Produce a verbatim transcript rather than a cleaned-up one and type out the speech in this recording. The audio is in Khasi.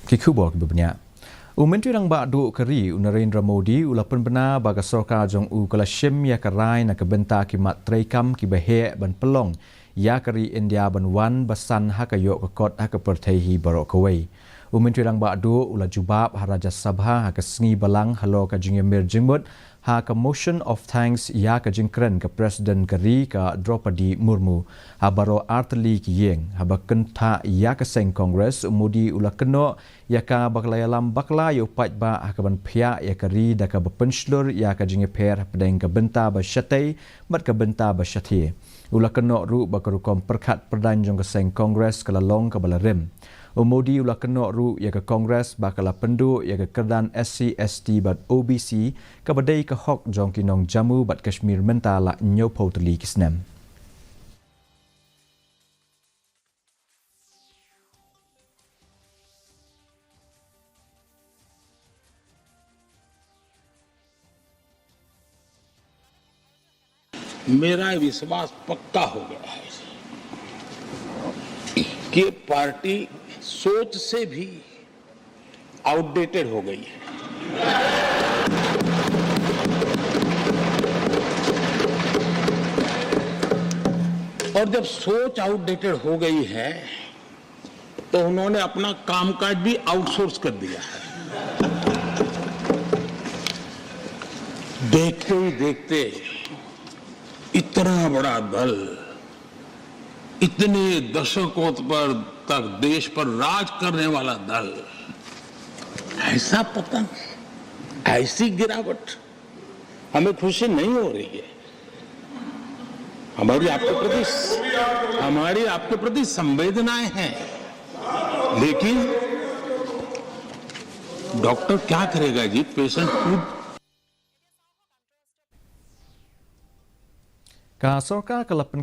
Ki khubor kiba bniah. U Myntri Rangbah Duh ka ri, u Narendra Modi, u la pynbna ba ka sorkar jong u ka la shim ïa ka rai na ka bynta ki mat treikam kiba heh ban pynlong ïa ka ri India ban wan ba san ha ka ïoh ka kot ha ka pyrthei hi baroh kawei. U Myntri Rangbah Duh u la jubab ha Rajya Sabha ha ka sngi Balang halor ka jingïamir jingmut ha ka Motion of Thanks ïa ka jingkren ka President ka ri ka Droupadi Murmu. Ha baroh artylli ki ïing, haba kynthah ïa ka seng Congress, u Modi u la kynnoh ïa ka ba ka la ïalam bakla ïa u paidbah ha kaban phiah ïa ka ri da kaba pynshlur ïa ka jingïapher hapdeng ka bynta ba shatei bad ka bynta ba shathie. U la kynnoh ruh ba ka rukom pyrkhat pyrdaiñ jong ka seng Congress ka la long kaba la rim. U Modi u la kynnoh ruh ïa ka Congress ba ka la pynduh ïa ka kyrdan S C, S T bad O B C kaba dei ka hok jong ki nong Jammu bad Kashmir mynta la hynñiewphew tylli ki snem. मेरा विश्वास पक्का हो गया है कि ये पार्टी सोच से भी आउटडेटेड हो गई है। और जब सोच आउटडेटेड हो गई है, तो उन्होंने अपना कामकाज भी आउटसोर्स कर दिया है। देखते ही देखते इतना बड़ा दल, इतने दशकों पर तक देश पर राज करने वाला दल, ऐसा पतन, ऐसी गिरावट, हमें खुशी नहीं हो रही है। हमारी आपके प्रति, हमारी आपके प्रति संवेदनाएं हैं, लेकिन डॉक्टर क्या करेगा जी, पेशेंट खुद Ka sorkar ka la pyn